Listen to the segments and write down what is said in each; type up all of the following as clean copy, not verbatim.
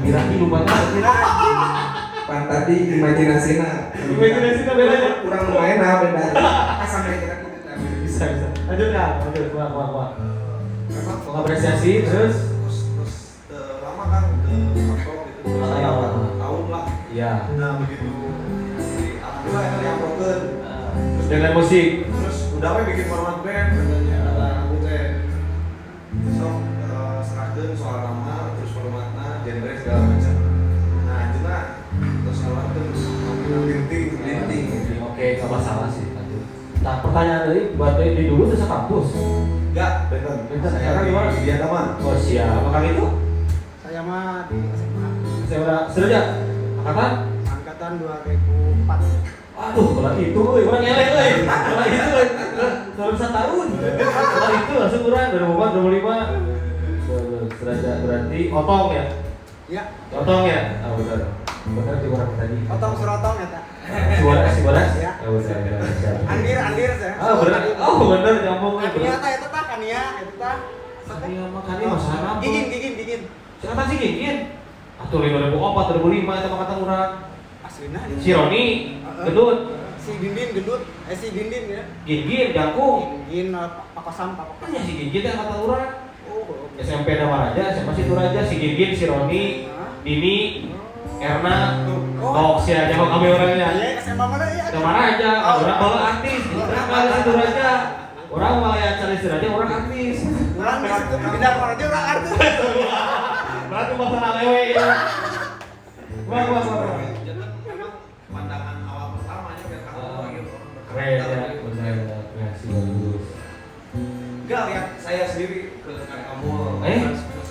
Birahi lumayan. Pan tadi imajinasina. Imajinasina beda ya? Kurang lumayan lah beda. Sampai kita gitu. Bisa bisa. Lanjut ya, lanjut. Wah wah wah. Memang Mengapresiasi terus. Terus lama kan ke kantor gitu. Tahun lah. Iya. Nah begitu. Alhamdulillah itu diamprokeun. Terus dengan musik. Terus udah we bikin format band katanya kata aku teh. Sok serahkeun soal nama, terus formatna, genre segala macam. Nah, cuma terus ngaluarkeun linting Linting. Oke, nggak masalah sih. Lanjut. Nah, pertanyaan dari buat di dulu tuh sekampus. Enggak, benten. Benten. Saya Sekarang gimana? Di Atama. Oh, siap. Apakah itu? Saya mah di SMA. Saya udah sudah angkatan? Angkatan 2004. Aduh, kalau itu euy, urang ngeleh euy. Kalau itu euy, baru 1 tahun. Kalau itu langsung urang 2004, 2005. Seraja berarti otong ya? Iya. Otong ya? Ah, benar. Benar di orang tadi. Otong surotong ya, Kak. Suara si balas? Ya. Oh, benar, benar. Siap. Andir, andir saya. Ah, benar. Oh, benar nyambung euy. Kania tah eta tah Kania, eta tah. Kania mah Kania mah saha? Gigin, gigin, gigin. Siapa sih Gigin? Atuh 2004, 2005 eta mah kata urang. Aslina. Si Roni, gendut. Si Dindin gendut, si Dindin ya. Gigin jangkung. Gigin Pakosam, Pakosam. Kan si Gigin teh kata urang. Oh, SMP nama Raja, SMA situ Raja, si Gigin, si Roni, Dini, Erna, oh, si Raja kok kami orangnya. Iya, SMA mana ya? Nama Raja, orang bawa artis, orang malah situ Raja, orang malah ya cari si Raja, orang artis. Orang di situ pindah ke Raja, orang artis. Berarti masalah lewe ya. Wah, wah, wah. Pandangan awal pertamanya kayak kamu gitu. Keren ya, benar, kreasi bagus. Enggak, lihat saya sendiri ke kamu.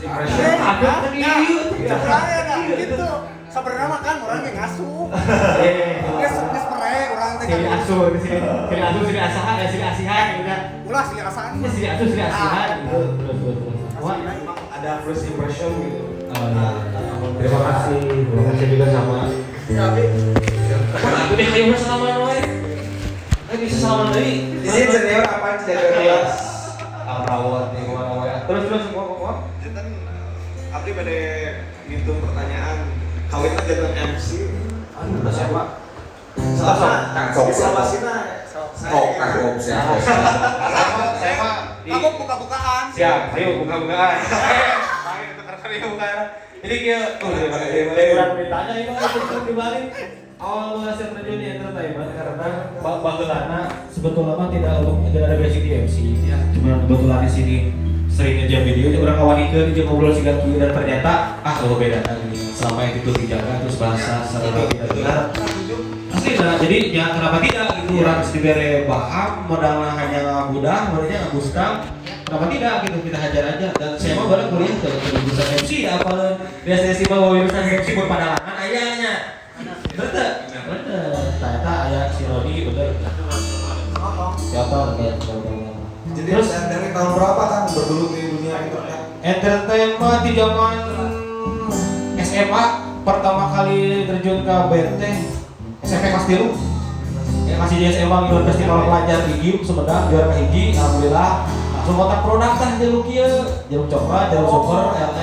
Impression. Aku tadi iya, gitu. Sebenarnya mah kan orang yang ngasuh. Geus pere urang teh. Sini asuh, sini sini asuh, sini asahan, ya sini asihan gitu kan. Ulah sini asahan. Sini asuh, sini asihan gitu. Terus terus terus. Wah, memang ada first impression gitu. Terima kasih. Terima kasih juga sama. Tapi aku deh ayo salaman we. Eh bisa salaman deui. Di sini senior apa jaga dua? Rawat nih kemana. Terus terus wah. Jantan abdi bade ngitung pertanyaan kawin jantan MC. Aduh, siapa? Salah. Sama sina. Sok kagok siapa? Saya mah aku buka-bukaan. Siap, ayo buka-bukaan. Ayo tukar bukaan. Jadi kieu tuh kurang beritanya ini mah dibalik. Awal mula saya terjun di entertainment karena baheulana sebetulnya mah tidak ada basic di MC. Ya. Cuma kebetulan di sini sering ngejam video, jadi orang kawanikeun jeung ngobrol siga kieu dan ternyata ah kalau beda gini. Selama itu dijaga terus bahasa secara tidak benar. Asli nah, jadi ya kenapa tidak gitu orang geus dibere bahan modalna hanya budah, modalnya ngabustang. Kenapa tidak gitu kita hajar aja dan saya mah baru kuliah ke jurusan MC apa biasanya sih mah jurusan MC buat padalangan ayahnya. Betul, betul. Ternyata ayah si Roni bener. Siapa? Jadi terus dari tahun berapa kan bergelut di dunia entertainment? Entertainment di zaman SMA pertama kali terjun ke BNT SMP kelas 3. Ya masih di SMA ngikut festival pelajar di GIM Sumedang juara kahiji, alhamdulillah. Langsung kontak produk tah jalur kieu, jalur coklat, jalur super, LT,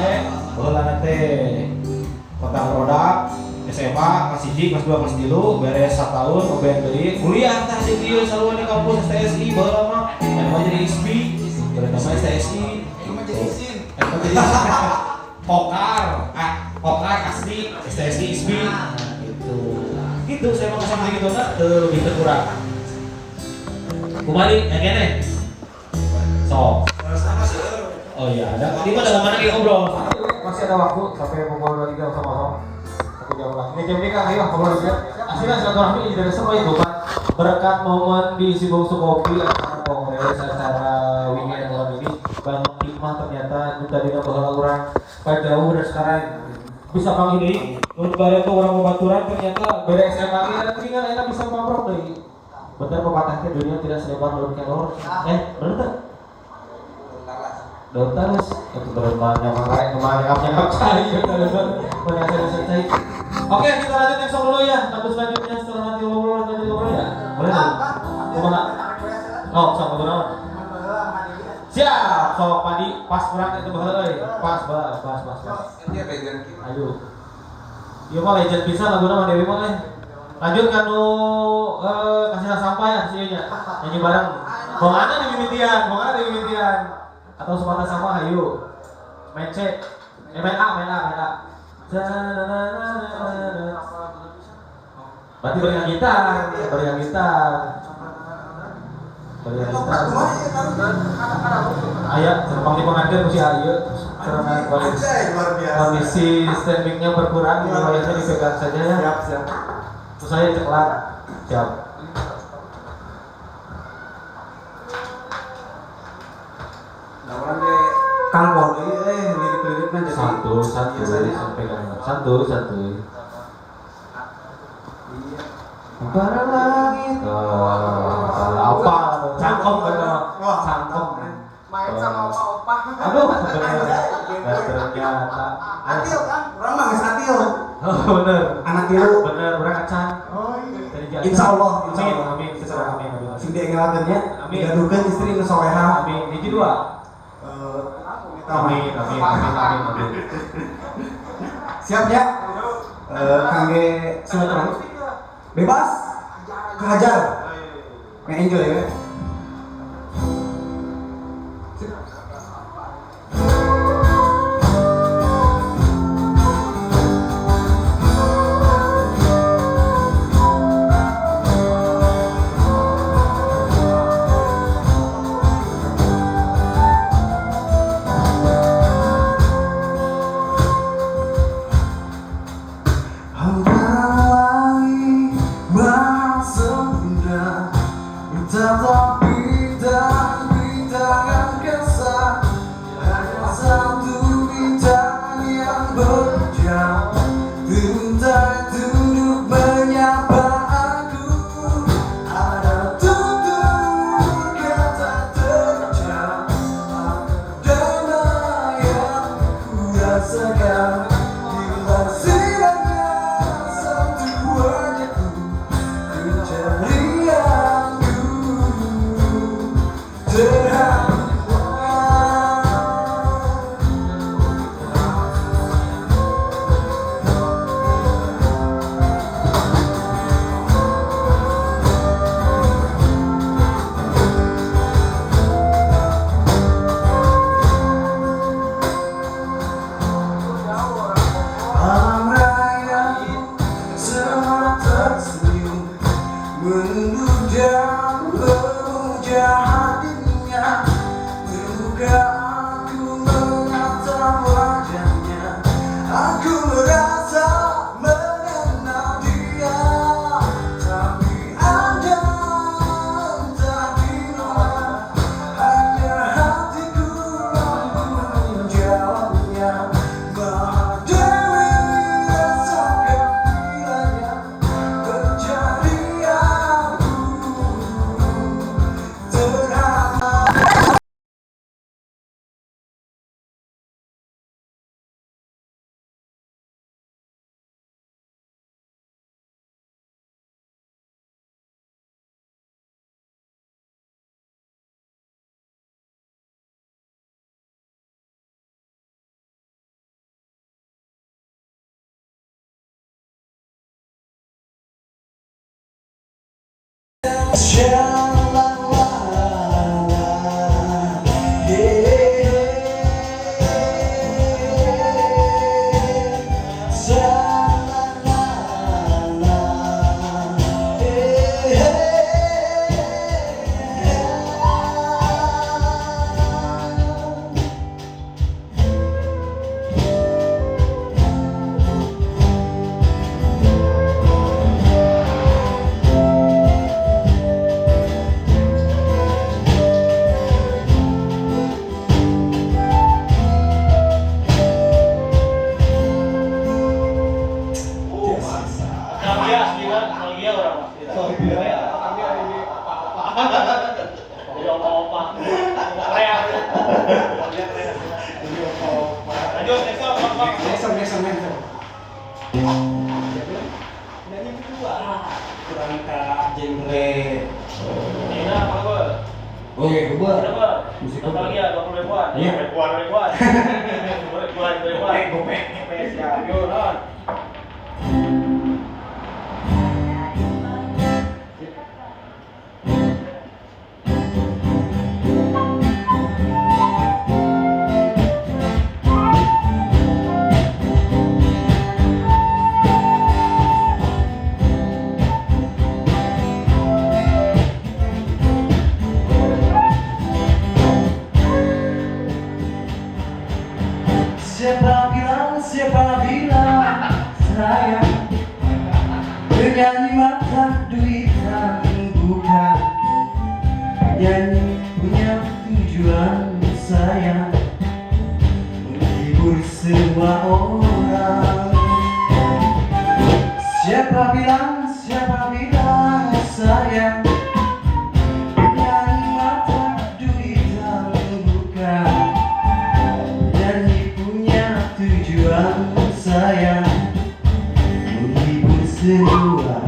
baheulana teh. Kontak produk SMA kelas 1, kelas 2, kelas 3, beres 1 tahun ngeband deui, kuliah tah jeung ieu sarua di kampus STSI baheula mah, anu mah jadi ISBI, baheula mah STSI. Ieu mah jadi izin. Anu jadi Pokar, pokar asli STSI ISBI. Nah, gitu. Gitu saya mah sama gitu enggak teu lebih kurang. Kumaha yang kene? Sok. Oh iya, ada. Ini mah dalam mana kita ngobrol? Masih ada waktu sampai pukul 23.00. Satu jam lah. Ini jam ini kan, ayo ngobrol dulu. Aslinya silaturahmi ini dari semua ya, Bapak. Berkat momen di Si Bungsu Kopi acara kongres, acara weekend malam ini banyak hikmah ternyata tadi bahwa orang jauh dan sekarang bisa panggil deui. Mun bare tuh orang babaturan ternyata beda SMA kita tinggal enak bisa ngobrol deui. Bener pepatah teh dunia tidak selebar daun kelor. Bener teh? Daun talas itu bermakna nyangap cai cai. Oke, kita lanjut next song dulu ya. Lagu selanjutnya setelah nanti ngobrol lanjut ngobrol ya. Boleh dong? Kumaha? Oh, sok kunaon? Siap, sok padi pas kurang itu baheula euy. Pas, pas, pas, pas. Ayo. Ieu mah legend pisan laguna mah Dewi mah euy. Lanjut kanu kasih sampai ya sih nya. Nyanyi bareng. Bongana di mimitian, bongana di mimitian. Atau sepatah sama hayu. Main C. Main A, main A, main A. Berarti berikan gitar, berikan gitar. Berikan gitar. Aya, serpang di pengantin ku si Ayu. Karena kondisi standingnya berkurang, wilayahnya dipegang saja ya. Siap, siap. Terus saya ceklan. Siap. Nah, orang deh Kang Poli lirik-liriknya jadi santuy, santuy, sampai pegang. Santuy, santuy. Iya. Para langit. Apa? Cangkem bener. Cangkem. Main sama opa-opa. Aduh, bener. Dan ternyata Atil kan? Orang mah geus atil. Oh, bener. Anak tilu. Bener, urang acan. Oh iya. Insyaallah, insyaallah. Amin, amin, amin, amin. Sing diengelakeun nya. Amin. Digaduhkeun istri nu soleha. Amin. Hiji dua. Amin, amin, amin, amin, amin. Siap ya? Kangge silaturahmi. Bebas. Kehajar. Nge-enjoy ya. Iya. Gopek. Gopek. Siap. Yo, non. Siapa bilang sayang, dengan mata duit bukan, nyanyi punya tujuan sayang, menghibur semua.